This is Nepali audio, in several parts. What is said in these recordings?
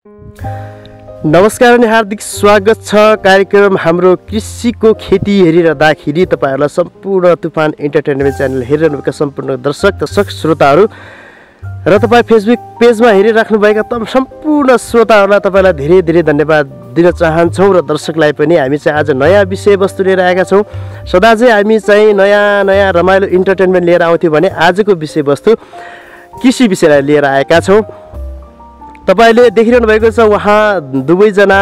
नमस्कार अनि हार्दिक स्वागत छ कार्यक्रम हाम्रो कृषिको खेती हेरिरहँदाखेरि तपाईहरुलाई सम्पूर्ण तुफान एन्टरटेनमेन्ट च्यानल हेरिरहनुभएका सम्पूर्ण दर्शक श्रोताहरू र तपाई फेसबुक पेजमा हेरिराख्नु भएका सम्पूर्ण श्रोताहरूलाई तपाईलाई धेरै धेरै धन्यवाद दिन चाहन्छौँ र दर्शकलाई पनि हामी चाहिँ आज नयाँ विषयवस्तु लिएर आएका छौँ। सदा चाहिँ हामी चाहिँ नयाँ रमाइलो इन्टरटेनमेन्ट लिएर आउँथ्यौँ भने आजको विषयवस्तु कृषि विषयलाई लिएर आएका छौँ। तपाईले देखिरहनु भएको छ उहाँ दुवैजना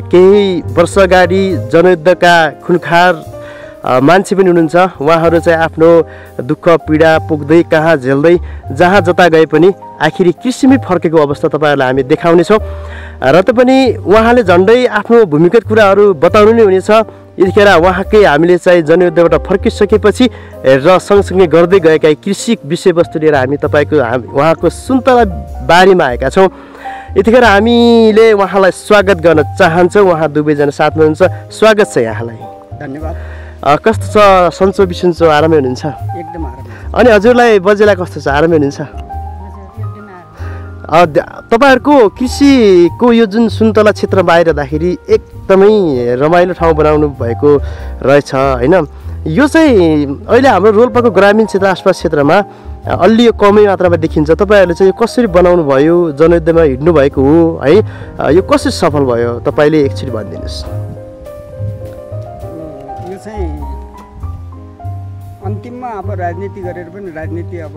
केही वर्ष अगाडि जनयुद्धका खुनखार मान्छे पनि हुनुहुन्छ। उहाँहरू चाहिँ आफ्नो दुःख पीडा पुग्दै कहाँ झेल्दै जहाँ जता गए पनि आखिरी कृषिमै फर्केको अवस्था तपाईहरुलाई हामी देखाउनेछौँ र पनि उहाँले झन्डै आफ्नो भूमिगत कुराहरू बताउनु नै हुनेछ। यतिखेर उहाँकै हामीले चाहिँ जनयुद्धबाट फर्किसकेपछि र सँगसँगै गर्दै गएका कृषि विषयवस्तु लिएर हामी उहाँको सुन्तला बारीमा आएका छौँ। यतिखेर हामीले उहाँलाई स्वागत गर्न चाहन्छौँ। उहाँ दुवैजना साथमा हुनुहुन्छ। स्वागत छ यहाँलाई। धन्यवाद। कस्तो छ सन्चो बिसन्चो आरामै हुनुहुन्छ? एकदम आरामै। अनि हजुरलाई बजेलाई कस्तो छ आरामै हुनुहुन्छ? तपाईहरुको कृषिको यो जुन सुन्तला क्षेत्रमा आइरहँदाखेरि एकदमै रमाइलो ठाउँ बनाउनु भएको रहेछ हैन? यो चाहिँ अहिले हाम्रो रोल्पाको ग्रामीण क्षेत्र आसपास क्षेत्रमा अलि यो कमै मात्रामा देखिन्छ। तपाईहरुले चाहिँ यो कसरी बनाउनु भयो? जनयुद्धमा हिड्नु भएको हो है? यो कसरी सफल भयो तपाईले एकचोटी भनिदिनुस्। यो चाहिँ अन्तिममा अब राजनीति गरेर पनि राजनीति अब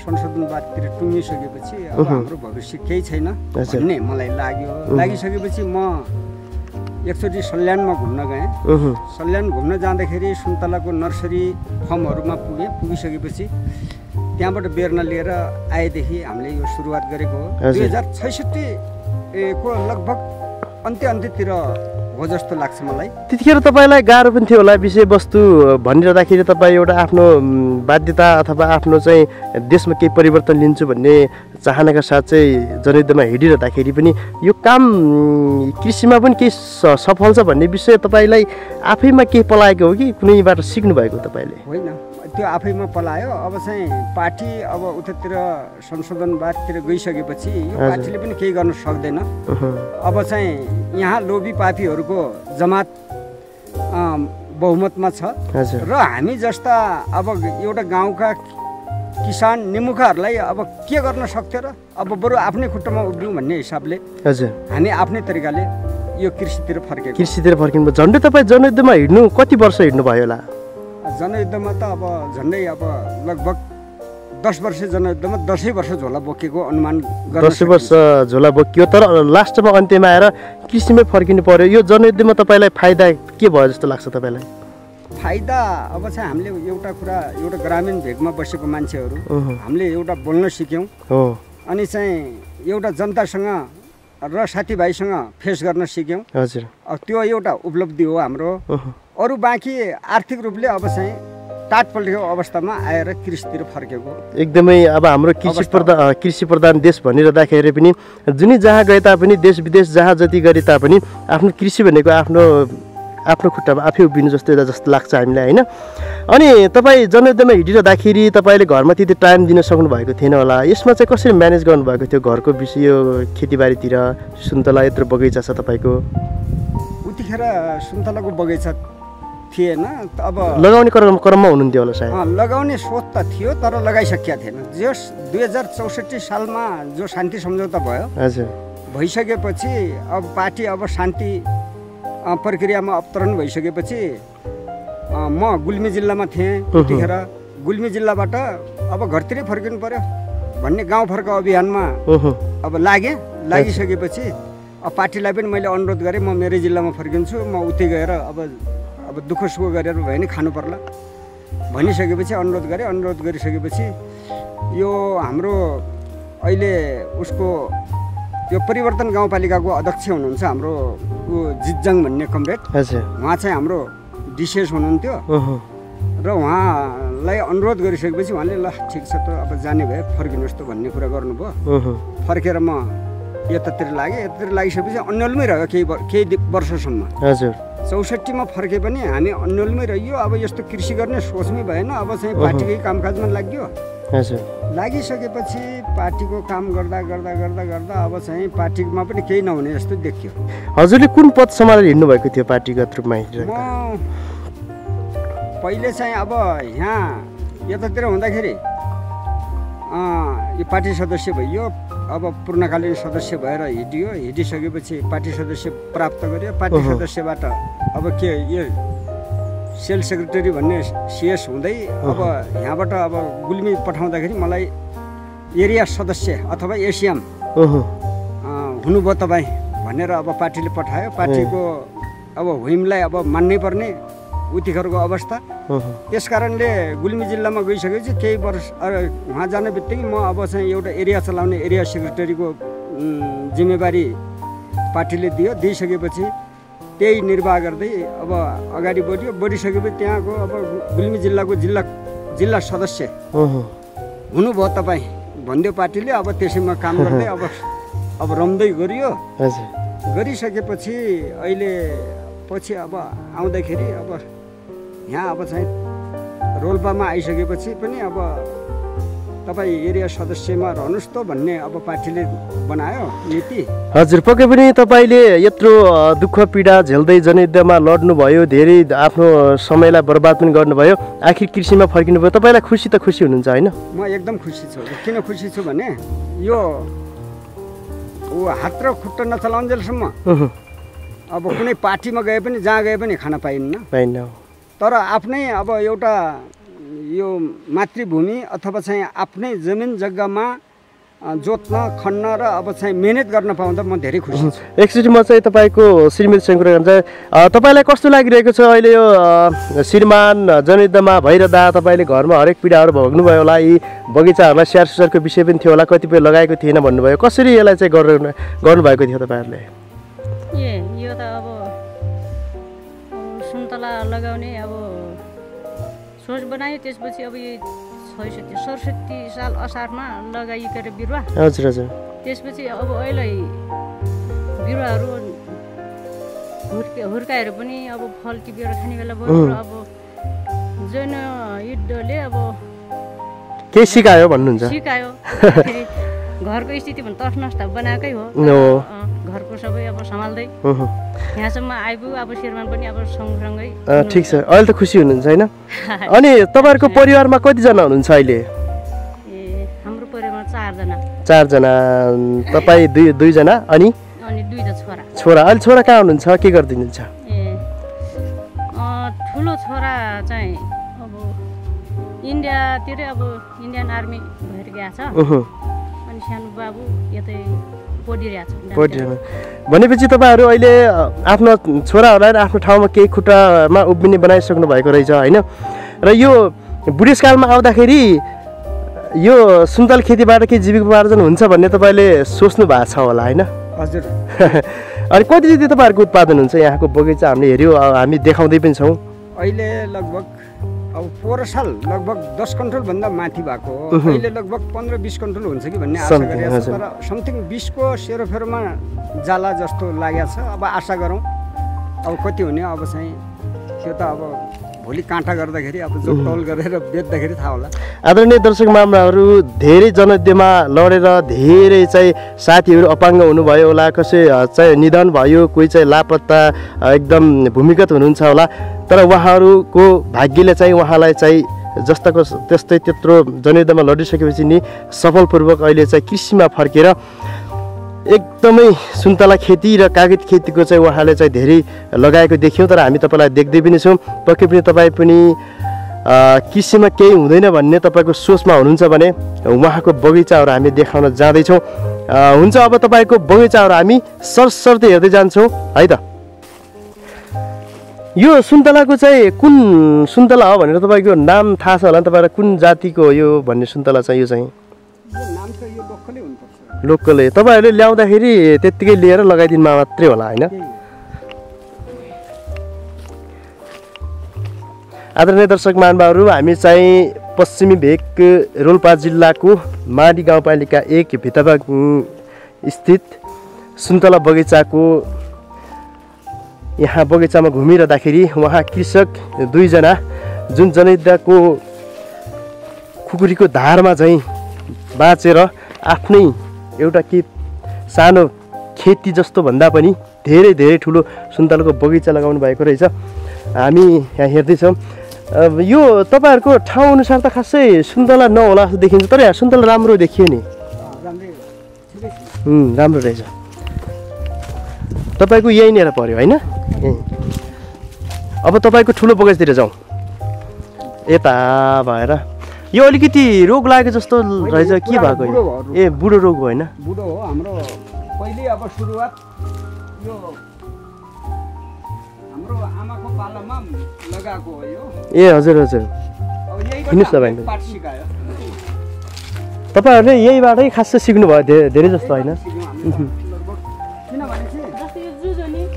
संशोधनवादतिर टुङ्गिसकेपछि अब हाम्रो भविष्य केही छैन भन्ने मलाई लागिसकेपछि म एकचोटि सल्यानमा घुम्न गएँ। सल्यान घुम्न जाँदाखेरि सुन्तलाको नर्सरी फर्महरूमा पुगिसकेपछि त्यहाँबाट बेर्ना लिएर आएदेखि हामीले यो सुरुवात गरेको हो। 2066 को लगभग अन्त्यतिर हो जस्तो लाग्छ मलाई। त्यतिखेर तपाईलाई गाह्रो पनि थियो होला विषयवस्तु भनिरहँदाखेरि तपाईँ एउटा आफ्नो बाध्यता अथवा आफ्नो चाहिँ देशमा केही परिवर्तन लिन्छु भन्ने चाहनाका साथ चाहिँ जनयुद्धमा हिँडिरहँदाखेरि पनि यो काम कृषिमा पनि केही सफल छ भन्ने विषय तपाईलाई आफैमा केही पलाएको हो कि कुनैबाट सिक्नु भएको तपाईले? होइन, त्यो आफैमा पलायो। अब चाहिँ पार्टी अब उतातिर संशोधनवादतिर गइसकेपछि यो पार्टीले पनि केही गर्न सक्दैन। अब चाहिँ यहाँ लोभी पापीहरूको जमात बहुमतमा छ र हामी जस्ता अब एउटा गाउँका किसान निमुखाहरूलाई अब के गर्न सक्थ्यो र? अब बरु आफ्नै खुट्टामा उभियौँ भन्ने हिसाबले हामी आफ्नै तरिकाले यो कृषितिर फर्किनु। झन्डै तपाईँ जनयुद्धमा हिँड्नु कति वर्ष हिँड्नु भयो होला? जनयुद्धमा त अब झन्डै अब लगभग 10 वर्ष जनयुद्धमा 10 वर्ष झोला बोकेको अनुमान गर्न 10 वर्ष झोला बोकियो। तर लास्टमा अन्त्यमा आएर कृषिमै फर्किनु पर्यो। यो जनयुद्धमा तपाईलाई फाइदा के भयो जस्तो लाग्छ तपाईलाई? फाइदा अब चाहिँ हामीले एउटा ग्रामीण भेगमा बसेको मान्छेहरू हामीले एउटा बोल्न सिक्यौँ अनि चाहिँ एउटा जनतासँग र साथीभाइसँग फेस गर्न सिक्यौँ। हजुर, त्यो एउटा उपलब्धि हो हाम्रो। अरू बाँकी आर्थिक रूपले अब चाहिँ टाट पल्टेको अवस्थामा आएर कृषितिर फर्केको एकदमै। अब हाम्रो कृषि प्रधान देश भनिरहँदाखेरि पनि जुनै जहाँ गए तापनि देश विदेश जहाँ जति गरे तापनि आफ्नो कृषि भनेको आफ्नो खुट्टामा आफै उभिनु जस्तो लाग्छ हामीलाई हैन? अनि तपाईँ जनयुद्धमा हिँडिरहँदाखेरि तपाईँले घरमा त्यति टाइम दिन सक्नु भएको थिएन होला। यसमा चाहिँ कसरी म्यानेज गर्नुभएको थियो घरको विषय? खेतीबारीतिर सुन्तला यत्रो बगैँचा छ तपाईँको? उतिखेर सुन्तलाको बगैँचा थिएन। अब लगाउने क्रममा हुनुहुन्थ्यो होला सायद? लगाउने सोच त थियो तर लगाइसकेका थिएन। जो 2064 सालमा जो शान्ति सम्झौता भयो भइसकेपछि अब पार्टी अब शान्ति प्रक्रियामा अवतरण भइसकेपछि म गुल्मी जिल्लामा थिएँ। त्यतिखेर गुल्मी जिल्लाबाट अब घरतिरै फर्किनु पर्यो भन्ने गाउँ फर्क अभियानमा अब लागिसकेपछि अब पार्टीलाई पनि मैले अनुरोध गरेँ म मेरै जिल्लामा फर्किन्छु, म उतै गएर अब दुःख सुख गरेर भए नि खानु पर्ला भनिसकेपछि अनुरोध गरिसकेपछि यो हाम्रो अहिले उसको यो परिवर्तन गाउँपालिकाको अध्यक्ष हुनुहुन्छ हाम्रो जिज्जाङ भन्ने कमरेड। उहाँ चाहिँ हाम्रो डिसिएस हुनुहुन्थ्यो र उहाँलाई अनुरोध गरिसकेपछि उहाँले ल ठिक छ त अब जाने भए फर्किनुहोस् त भन्ने कुरा गर्नुभयो। फर्केर म यतातिर लागिसकेपछि अन्यलमै रह्यो केही वर्षसम्म। 64 मा फर्के पनि हामी अन्यलमै रह्यो। अब यस्तो कृषि गर्ने सोचमै भएन। अब चाहिँ पार्टीकै कामकाजमा लाग्यो। लागिसकेपछि पार्टीको काम गर्दा गर्दा गर्दा गर्दा अब चाहिँ पार्टीमा पनि केही नहुने जस्तो देखियो। हजुरले कुन पद सम्हालेर हिँड्नु भएको थियो पार्टीगत रूपमा? म पहिले चाहिँ अब यहाँ यतातिर हुँदाखेरि यो पार्टी सदस्य भइयो, अब पूर्णकालीन सदस्य भएर हिँडियो। हिँडिसकेपछि पार्टी सदस्य प्राप्त गर्यो। पार्टी सदस्यबाट अब के यो सेल सेक्रेटरी भन्ने सिएस हुँदै अब यहाँबाट अब गुल्मी पठाउँदाखेरि मलाई एरिया सदस्य अथवा एसिएम हुनुभयो तपाईँ भनेर अब पार्टीले पठायो। पार्टीको अब हुइमलाई अब मान्नै पर्ने उतिखेरको अवस्था। त्यस कारणले गुल्मी जिल्लामा गइसकेपछि केही वर्ष वहाँ जाने बित्तिकै म अब चाहिँ एउटा एरिया चलाउने एरिया सेक्रेटरीको जिम्मेवारी पार्टीले दियो। दिइसकेपछि त्यही निर्वाह गर्दै अब अगाडि बढ्यो। बढिसकेपछि त्यहाँको अब गुल्मी जिल्लाको जिल्ला सदस्य हुनुभयो तपाईँ भनिदियो पार्टीले। अब त्यसैमा काम गर्दै अब रम्दै गरियो। गरिसकेपछि अहिले पछि अब आउँदाखेरि अब यहाँ अब चाहिँ रोल्पामा आइसकेपछि पनि अब तपाईँ एरिया सदस्यमा रहनुहोस् त भन्ने अब पार्टीले बनायो नीति। हजुर, पक्कै पनि तपाईँले यत्रो दुःख पीडा झेल्दै जनयुद्धमा लड्नुभयो, धेरै आफ्नो समयलाई बर्बाद पनि गर्नुभयो, आखिर कृषिमा फर्किनुभयो। तपाईँलाई खुसी त खुसी हुनुहुन्छ होइन? म एकदम खुसी छु। किन खुसी छु भने यो हात र खुट्टा नचलाउन्जेलसम्म अब कुनै पार्टीमा गए पनि जहाँ गए पनि खान पाइन्न। तर आफ्नै अब एउटा यो मातृभूमि अथवा चाहिँ आफ्नै जमिन जग्गामा जोत्न खन्न र अब चाहिँ मेहनत गर्न पाउँदा म धेरै खुसी छु। एकचोटि म चाहिँ तपाईँको श्रीमतीसँग कुरा गर्न चाहे। तपाईँलाई कस्तो लागिरहेको छ अहिले यो श्रीमान जनयुद्धमा भइरहँदा तपाईँले घरमा हरेक पीडाहरू भोग्नुभयो होला, यी बगैँचाहरूलाई स्याहार सुसारको विषय पनि थियो होला, कतिपय लगाएको थिएन भन्नुभयो, कसरी यसलाई चाहिँ गर्नुभएको थियो तपाईँहरूले? यो त अब सुन्तला लगाउने अब सोच बनायो। त्यसपछि अब यो 67 साल असारमा लगाइकर बिरुवा। हजुर हजुर। त्यसपछि अब अहिले बिरुवाहरू हुर्काएर पनि अब फल टिपेर खाने बेला भयो। अब जुन युद्धले अब के सिकायो भन्नुहुन्छ? सिकायो घरको स्थिति पनि तसनस्ता बनाएकै हो। घरको सबै अब सम्हाल्दै यहाँसम्म आइपुग्यो। अब श्रीमान पनि अब सँगसँगै ठिक छ। अहिले त खुसी हुनुहुन्छ होइन? अनि तपाईँहरूको परिवारमा कतिजना हुनुहुन्छ अहिले? हाम्रो परिवारमा 4 जना। 4 जना। तपाईँ दुईजना अनि 2टा छोरा। छोरा अहिले छोरा कहाँ हुनुहुन्छ? के गरिदिनुहुन्छ? ठुलो छोरा चाहिँ अब इन्डियातिरै अब इन्डियन आर्मी भएर गएको छ। अनि सानो बाबु यतै पढिरहेको छ। भनेपछि तपाईँहरू अहिले आफ्नो छोराहरूलाई आफ्नो ठाउँमा केही खुट्टामा उभिने बनाइसक्नु भएको रहेछ होइन? र यो बुढेसकालमा आउँदाखेरि यो सुन्तला खेतीबाट केही जीविकोपार्जन हुन्छ भन्ने तपाईँले सोच्नु भएको छ होला होइन? हजुर। अनि कति जति तपाईँहरूको उत्पादन हुन्छ यहाँको बगैँचा हामीले हेऱ्यो, हामी देखाउँदै पनि छौँ। अहिले लगभग अब 4 साल लगभग 10 क्विन्टल भन्दा माथि भएको हो। अहिले लगभग 15-20 क्विन्टल हुन्छ कि भन्ने आशा गरिएको छ। तर समथिङ 20 को सेरोफेरोमा जाला जस्तो लागेको छ। अब आशा गरौँ अब कति हुने। अब चाहिँ त्यो त अब भोलि काँटा गर्दाखेरि अब जोततौल गरेर बेच्दाखेरि थाहा होला। आदरणीय दर्शक महानुभावहरू, धेरै जनयुद्धमा लडेर धेरै चाहिँ साथीहरू अपाङ्ग हुनुभयो होला, कसै चाहिँ निधन भयो, कोही चाहिँ लापत्ता एकदम भूमिगत हुनुहुन्छ होला। तर उहाँहरूको भाग्यले चाहिँ उहाँलाई चाहिँ जस्ताको त्यस्तै त्यत्रो जनयुद्धमा लडिसकेपछि नि सफलपूर्वक अहिले चाहिँ कृषिमा फर्केर एकदमै सुन्तला खेती र कागती खेतीको चाहिँ उहाँले चाहिँ धेरै लगाएको देख्यौँ। तर हामी तपाईँलाई देख्दै पनि छौँ। पक्कै पनि तपाईँ पनि कृषिमा केही हुँदैन भन्ने तपाईँको सोचमा हुनुहुन्छ भने उहाँको बगैँचाहरू हामी देखाउन जाँदैछौँ। हुन्छ, अब तपाईँको बगैँचाहरू हामी सरसर्ती हेर्दै जान्छौँ है त। यो सुन्तलाको चाहिँ कुन सुन्तला हो भनेर तपाईँको नाम थाहा छ होला? तपाईँलाई कुन जातिको हो यो भन्ने सुन्तला चाहिँ? यो चाहिँ लोकलै। तपाईँहरूले ल्याउँदाखेरि त्यत्तिकै लिएर लगाइदिनु मात्रै होला होइन? आदरणीय दर्शक महानुभावहरू, हामी चाहिँ पश्चिमी भेग रोल्पा जिल्लाको माडी गाउँपालिका 1 भितबाग स्थित सुन्तला बगैँचाको यहाँ बगैँचामा घुमिरहँदाखेरि उहाँ कृषक 2 जना जुन जनयुद्धको खुकुरीको धारमा चाहिँ बाँचेर आफ्नै एउटा के सानो खेती जस्तो भन्दा पनि धेरै धेरै ठुलो सुन्तलाको बगैँचा लगाउनु भएको रहेछ। हामी यहाँ हेर्दैछौँ। यो तपाईँहरूको ठाउँ अनुसार त खासै सुन्तला नहोला जस्तो देखिन्छ, तर यहाँ सुन्तला राम्रो देखियो नि। राम्रो रहेछ। तपाईँको यहीँनिर पर्यो होइन? अब तपाईँको ठुलो बगैँचातिर जाउँ। यता भएर यो अलिकति रोग लाग्यो जस्तो रहेछ, के भएको? ए बुढो रोग हो होइन? बुढो हो हाम्रो। पहिले अब सुरुवात यो हाम्रो आमाको पालामा लगाएको हो यो। ए हजुर हजुर, हिँड्नुहोस् तपाईँ। तपाईँहरूले यहीबाटै खासै सिक्नुभयो धेरै जस्तो होइन?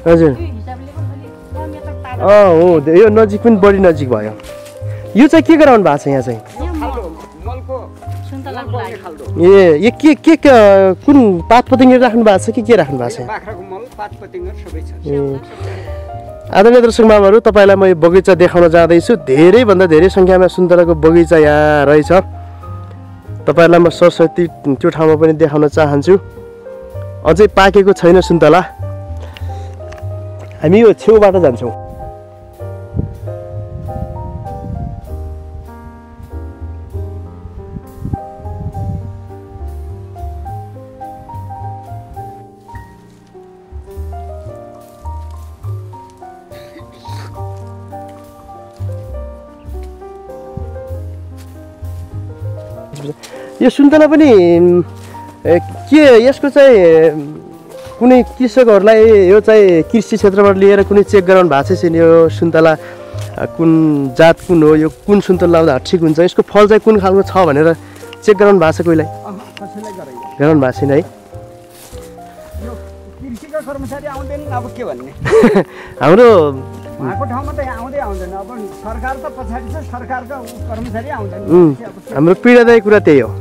हजुर हो, यो नजिक पनि बढी नजिक भयो। यो चाहिँ के गराउनु भएको छ यहाँ चाहिँ? ए यो के कुन पात पतिङ्गर राख्नु भएको छ कि के राख्नु भएको छ? आदरणीय दर्शक महानुभावहरू, तपाईँलाई म यो बगैँचा देखाउन जाँदैछु। धेरैभन्दा धेरै सङ्ख्यामा सुन्तलाको बगैँचा यहाँ रहेछ। तपाईँहरूलाई म सरस्वती त्यो ठाउँमा पनि देखाउन चाहन्छु। अझै पाकेको छैन सुन्तला। हामी यो छेउबाट जान्छौँ। यो सुन्तला पनि के यसको चाहिँ कुनै कृषकहरूलाई यो चाहिँ कृषि क्षेत्रबाट लिएर कुनै चेक गराउनु भएको छैन? यो सुन्तला कुन जात कुन हो, यो कुन सुन्तला लाउँदा ठिक हुन्छ, यसको फल चाहिँ कुन खालको छ भनेर चेक गराउनु भएको छ कोहीलाई? गराउनु भएको छैन है? कर्मचारी आउँदैन अब के भन्ने। हाम्रो भएको ठाउँमा त आउँदै आउँदैन। अब सरकार त पछाडि छ, सरकारका कर्मचारी आउँदैन। हाम्रो पीडादायी कुरा त्यही हो।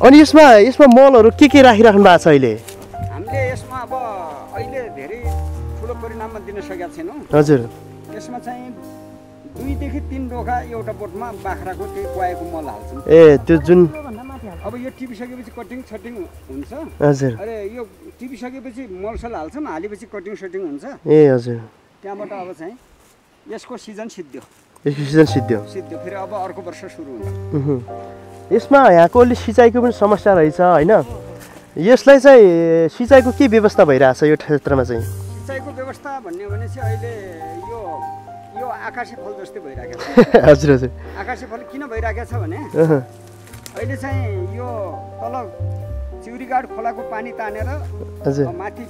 अनि यसमा मलहरू के राखिराख्नु भएको छ अहिले? हामीले यसमा अब अहिले धेरै ठुलो परिणाममा दिन सकेका छैनौँ। हजुर, यसमा चाहिँ 2 देखि 3 डोका एउटा बोटमा बाख्राको त्यो कुवाएको मल हाल्छौँ। ए त्यो जुन अब यो टिपिसकेपछि कटिङ सटिङ हुन्छ। हजुर, अरे यो टिपिसकेपछि मलसल हाल्छौँ, हालेपछि कटिङ सटिङ हुन्छ। ए हजुर, त्यहाँबाट अब चाहिँ यसको सिजन सिद्धियो। यसको सिजन सिद्धियो। फेरि अब अर्को वर्ष सुरु हुन्छ। यसमा यहाँको अलि सिँचाइको पनि समस्या रहेछ होइन? यसलाई चाहिँ सिँचाइको के व्यवस्था भइरहेछ यो क्षेत्रमा चाहिँ? सिँचाइको व्यवस्था भन्ने भने चाहिँ अहिले यो आकाशे फल जस्तै भइरहेको छ। हजुर हजुर, आकाशे फल किन भइरहेको छ भने अहिले चाहिँ यो तल चिउरीगाड खोलाको पानी तानेर माथि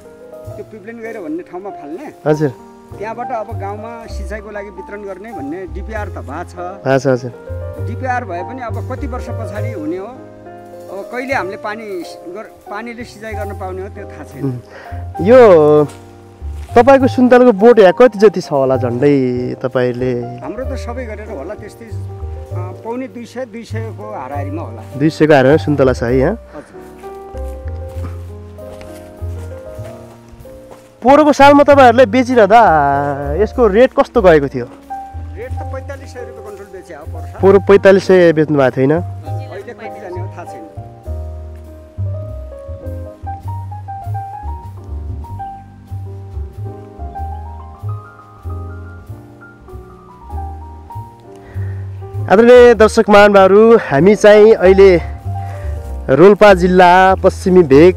त्यो पिप्लेन गएर भन्ने ठाउँमा फाल्ने। हजुर, त्यहाँबाट अब गाउँमा सिँचाइको लागि वितरण गर्ने भन्ने डिपिआर त भएको छ। हजुर, डिपिआर भए पनि अब कति वर्ष पछाडि हुने हो, अब कहिले हामीले पानीले सिँचाइ गर्न पाउने हो त्यो थाहा छैन। यो तपाईँको सुन्तलाको बोट यहाँ कति जति छ होला झन्डै तपाईँले? हाम्रो त सबै गरेर होला त्यस्तै पौने 200 को हाराहारीमा होला। 200 को हाराहारी सुन्तला छ है यहाँ? पोहोरको सालमा तपाईँहरूले बेचिरहँदा यसको रेट कस्तो गएको थियो? रेट त 4500 रुपियाँ कन्ट्रोल बेचे हो। पोहोर 4500 बेच्नु भएको थिएन? अहिले कति जाने हो थाहा छैन। आदरणीय दर्शक महानुभावहरू, हामी चाहिँ अहिले रोल्पा जिल्ला पश्चिमी भेग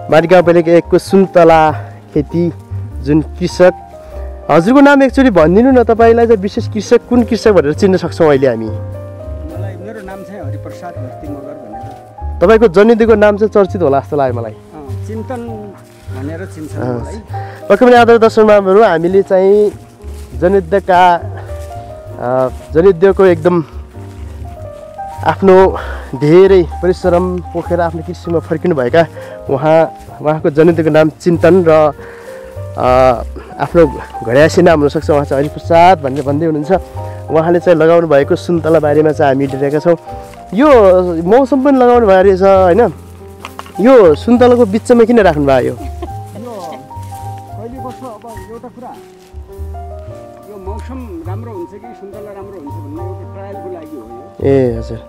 माडीगाउँपालिका 1 को सुन्तला खेती जुन कृषक, हजुरको नाम एकचोटि भनिदिनु न। तपाईँलाई चाहिँ विशेष कृषक कुन कृषक भनेर चिन्न सक्छौँ अहिले हामी? मेरो नाम चाहिँ हरिप्रसाद भक्ति मगर भनेर। तपाईँको जनयुद्धको नाम चाहिँ चर्चित होला जस्तो लाग्यो मलाई। चिन्तन भनेर चिन्छ मलाई। पक्कै पनि आदरणीय दर्शक महानुभावहरू, हामीले चाहिँ जनयुद्धको एकदम आफ्नो धेरै परिश्रम पोखेर आफ्नो कृषिमा फर्किनुभएका उहाँको जनयुद्धको नाम चिन्तन र आफ्नो घड्यासी नाम हुनसक्छ, उहाँ चाहिँ हरिप्रसाद भनेर भन्दै हुनुहुन्छ। उहाँले चाहिँ लगाउनु भएको सुन्तला बारीमा चाहिँ हामी हिँडिरहेका छौँ। यो मौसम पनि लगाउनु भएको रहेछ होइन? यो सुन्तलाको बिचमा किन राख्नु भयो? कहिले वर्ष अब एउटा कुरा, यो मौसम राम्रो हुन्छ कि सुन्तला राम्रो हुन्छ भन्ने एउटा ट्रायलको लागि हो। ए हजुर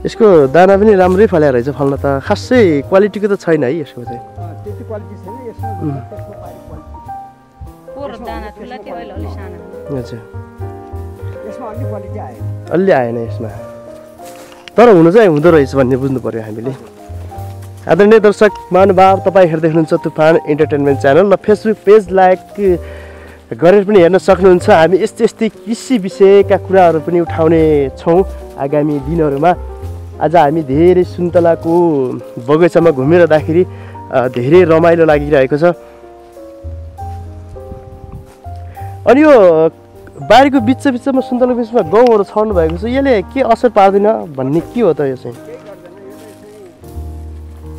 यसको दाना पनि राम्रै फलेर रहेछ फल्न त खासै क्वालिटीको त छैन है यसको चाहिँ त्यति क्वालिटी छैन यसमा त्यसको पारि क्वालिटी पोर दाना ठुला त्यो अलि सानो हजुर यसमा अलि क्वालिटी आयो अलि आएन यसमा तर हुनु चाहिँ हुँदो रहेछ भन्ने बुझ्नु पर्यो हामीले आदरणीय दर्शक महानुभाव तपाईँ हेर्दै हुनुहुन्छ तुफान इन्टरटेनमेन्ट च्यानल र फेसबुक पेज लाइक गरेर पनि हेर्न सक्नुहुन्छ हामी यस्तै कृषि विषयका कुराहरू पनि उठाउने छौँ आगामी दिनहरूमा आज हामी धेरै सुन्तलाको बगैँचामा घुमिरहँदाखेरि धेरै रमाइलो लागिरहेको छ अनि यो बारीको बिचमा सुन्तलाको बिचमा गहुँहरू छर्नु भएको छ यसले के असर पार्दैन भन्ने के हो त यो चाहिँ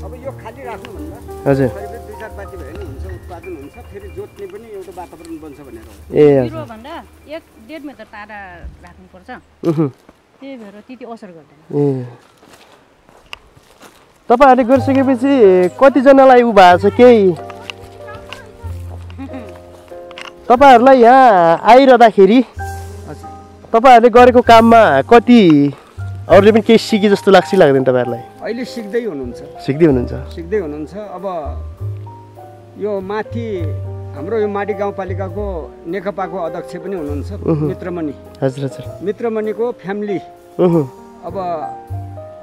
अब यो खाली राख्नुभन्दा हजुर दुई चार पाती भयो भने हुन्छ उत्पादन हुन्छ फेरि जोत्ने पनि एउटा वातावरण बन्छ भनेर ए बिरुवा भन्दा 1.5 मिटर टाढा राख्नुपर्छ त्यही भएर त्यति असर गर्दैन ए तपाईँहरूले गरिसकेपछि कतिजनालाई उ भएको छ केही तपाईँहरूलाई यहाँ आइरहँदाखेरि तपाईँहरूले गरेको काममा कति अरूले पनि केही सिके जस्तो लाग्छ लाग्दैन तपाईँहरूलाई अहिले सिक्दै हुनुहुन्छ अब यो माथि हाम्रो यो माडी गाउँपालिकाको नेकपाको अध्यक्ष पनि हुनुहुन्छ मित्रमणि हजुर हजुर मित्रमणिको फ्यामिली अब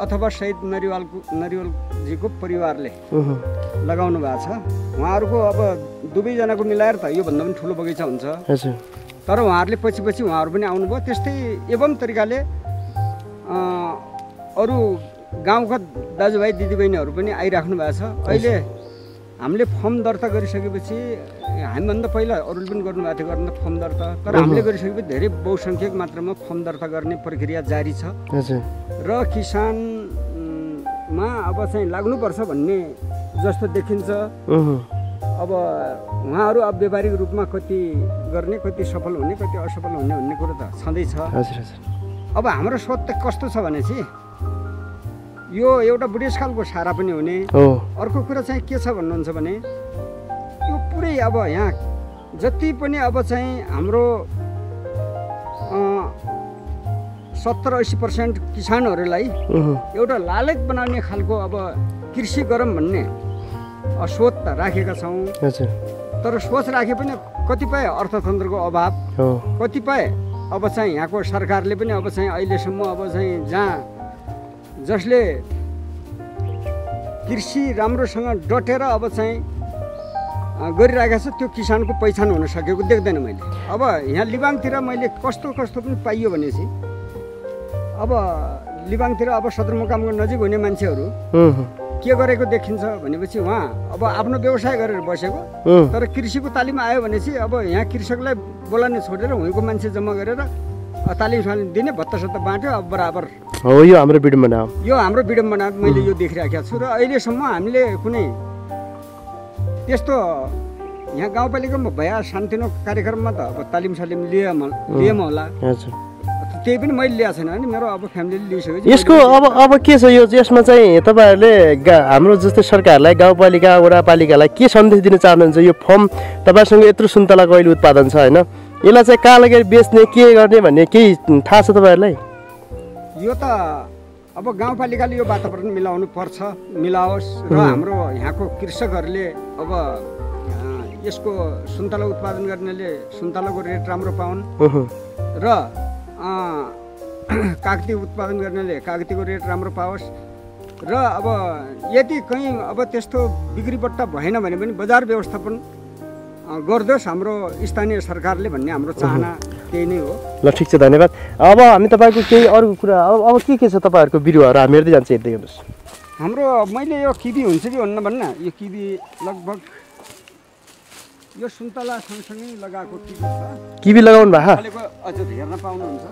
अथवा शहीद नरिवलजीको परिवारले लगाउनु भएको छ उहाँहरूको अब दुवैजनाको मिलाएर त योभन्दा पनि ठुलो बगैँचा हुन्छ तर उहाँहरूले पछि उहाँहरू पनि आउनुभयो त्यस्तै एवं तरिकाले अरू गाउँका दाजुभाइ दिदीबहिनीहरू पनि आइराख्नु भएको छ अहिले हामीले फर्म दर्ता गरिसकेपछि हामीभन्दा पहिला अरूले पनि गर्नुभएको थियो गर्न फर्म दर्ता तर हामीले गरिसकेपछि धेरै बहुसङ्ख्यक मात्रामा फर्म दर्ता गर्ने प्रक्रिया जारी छ र किसानमा अब चाहिँ लाग्नुपर्छ भन्ने जस्तो देखिन्छ अब उहाँहरू अब व्यापारिक रूपमा कति गर्ने कति सफल हुने कति असफल हुने भन्ने कुरो त छँदैछ अब हाम्रो सोच त कस्तो छ भनेपछि यो एउटा बुढेसकालको सारा पनि हुने अर्को कुरा चाहिँ के छ भन्नुहुन्छ भने यो पुरै अब यहाँ जति पनि अब चाहिँ हाम्रो 70-80% किसानहरूलाई एउटा लालच बनाउने खालको अब कृषि गरौँ भन्ने सोच त राखेका छौँ तर सोच राखे पनि कतिपय अर्थतन्त्रको अभाव कतिपय अब चाहिँ यहाँको सरकारले पनि अब चाहिँ अहिलेसम्म अब चाहिँ जसले कृषि राम्रोसँग डटेर अब चाहिँ गरिरहेको छ त्यो किसानको पहिचान हुन सकेको देख्दैन मैले अब यहाँ लिबाङतिर मैले कस्तो पनि पाइयो भनेपछि अब लिबाङतिर अब सदरमुकामको नजिक हुने मान्छेहरू के गरेको देखिन्छ भनेपछि उहाँ अब आफ्नो व्यवसाय गरेर बसेको तर कृषिको तालिम आयो भनेपछि अब यहाँ कृषकलाई बोलाउने छोडेर उहीँको मान्छे जम्मा गरेर तालिम दिने भत्तासत्ता बाँट्यो अब बराबर हो यो हाम्रो विडम्बना मैले यो देखिरहेको छु र अहिलेसम्म हामीले कुनै त्यस्तो यहाँ गाउँपालिकामा भया सानोतिनो कार्यक्रममा त अब तालिम लिएम होला त्यही पनि मैले ल्याएको छैन नि मेरो अब फ्यामिलीले लिइसक्यो यसको अब के छ यसमा चाहिँ तपाईँहरूले हाम्रो जस्तै सरकारलाई गाउँपालिका वडापालिकालाई के सन्देश दिन चाहनुहुन्छ यो फर्म तपाईँसँग यत्रो सुन्तलाको अहिले उत्पादन छ होइन यसलाई चाहिँ कहाँ लगेर बेच्ने के गर्ने भन्ने केही थाहा छ तपाईँहरूलाई यो त अब गाउँपालिकाले यो वातावरण मिलाओस् र हाम्रो यहाँको कृषकहरूले अब यसको सुन्तला उत्पादन गर्नेले सुन्तलाको रेट राम्रो पाउन् र कागती उत्पादन गर्नेले कागतीको रेट राम्रो पाओस् र अब यदि कहीँ अब त्यस्तो बिक्रीबट्टा भएन भने पनि बजार व्यवस्थापन गर्दोस् हाम्रो स्थानीय सरकारले भन्ने हाम्रो चाहना त्यही नै हो ल ठिक छ धन्यवाद अब हामी तपाईँको केही अरू कुरा अब के छ तपाईँहरूको बिरुवाहरू हामी हेर्दै जान्छ हेर्दै हेर्नुहोस् हाम्रो मैले यो किबी हुन्छ कि हुन्न भन्न यो किबी लगभग यो सुन्तला सँगसँगै लगाएको किबी लगाउनु भएको अझ हेर्न पाउनुहुन्छ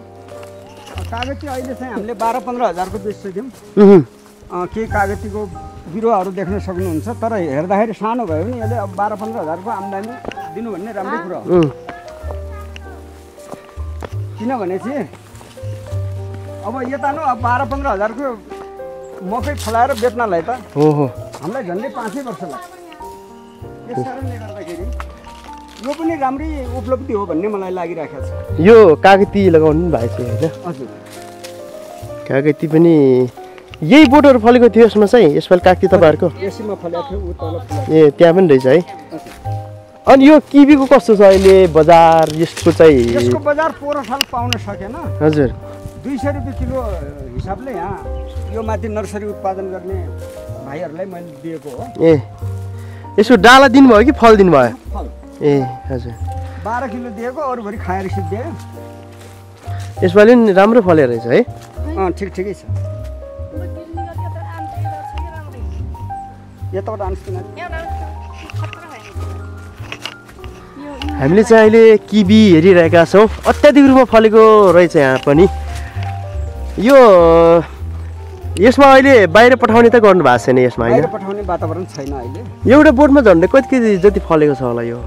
कागती अहिले चाहिँ हामीले 12-15 हजारको बेच्छौँ केही कागतीको बिरुवाहरू देख्न सक्नुहुन्छ तर हेर्दाखेरि सानो भयो भने यसले अब 12-15 हजारको आम्दानी दिनु भन्ने राम्रै कुरा हो किनभने चाहिँ अब यता न अब 12-15 हजारको मकै फलाएर बेच्नलाई त हामीलाई झन्डै 5 वर्ष लाग्छ यस कारणले गर्दाखेरि यो पनि राम्रै उपलब्धि हो भन्ने मलाई लागिरहेको छ यो कागती लगाउनु भएको छ होइन हजुर कागती पनि यही बोटहरू फलेको थियो यसमा चाहिँ यसपालि कागती तपाईँहरूको यसैमा फलेको थियो उ तल फलेको ए त्यहाँ पनि रहेछ है अनि यो किवीको कस्तो छ अहिले बजार यसको चाहिँ यसको बजार पोहोर साल पाउन सकेन हजुर 200 रुपियाँ किलो हिसाबले यहाँ यो माथि नर्सरी उत्पादन गर्ने भाइहरूलाई मैले दिएको हो ए यसको डाला दिनुभयो कि फल दिनुभयो फल ए हजुर 12 किलो दिएको अरूभरि खाएर सिद्धियो यसपालि पनि राम्रो फलेको रहेछ है ठिकै छ यताबाट आन्छु हामीले चाहिँ अहिले किवी हेरिरहेका छौँ अत्याधिक रूपमा फलेको रहेछ यहाँ पनि यो यसमा अहिले बाहिर पठाउने त गर्नु भएको छैन यसमा बाहिर पठाउने वातावरण छैन अहिले एउटा बोटमा झन्डै कति केजी जति फलेको छ होला यो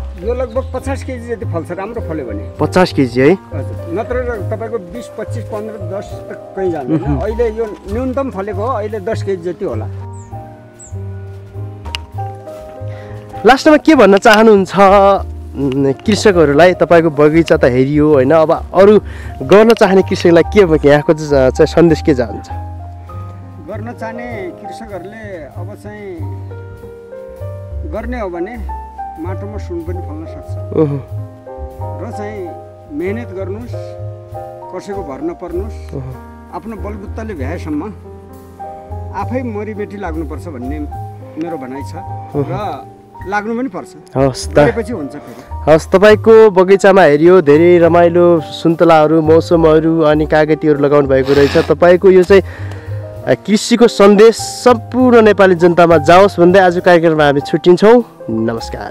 लगभग 50 केजी जति फल्छ राम्रो फल्यो भने 50 केजी है हजुर नत्र तपाईँको 20 25 15 10 त कहीँ जाँदैन अहिले यो न्यूनतम फलेको हो अहिले 10 केजी जति होला लास्टमा के भन्न चाहनुहुन्छ कृषकहरूलाई तपाईँको बगैँचा त हेरियो होइन अब अरू गर्न चाहने कृषकलाई के यहाँको चाहिँ सन्देश के जान्छ गर्न चाहने कृषकहरूले अब चाहिँ गर्ने हो भने माटोमा सुन पनि फल्न सक्छ र चाहिँ मेहनत गर्नुहोस् कसैको भर नपर्नुहोस् आफ्नो बलबुत्ताले भ्याएसम्म आफै मरिमेटी लाग्नुपर्छ भन्ने मेरो भनाइ छ र लाग्नु पनि पर्छ हस् त्यसपछि हुन्छ फेरि हस् तपाईँको बगैँचामा हेरियो धेरै रमाइलो सुन्तलाहरू मौसमहरू अनि कागतीहरू लगाउनु भएको रहेछ तपाईँको यो चाहिँ कृषिको सन्देश सम्पूर्ण नेपाली जनतामा जाओस् भन्दै आज कार्यक्रममा हामी छुट्टिन्छौँ नमस्कार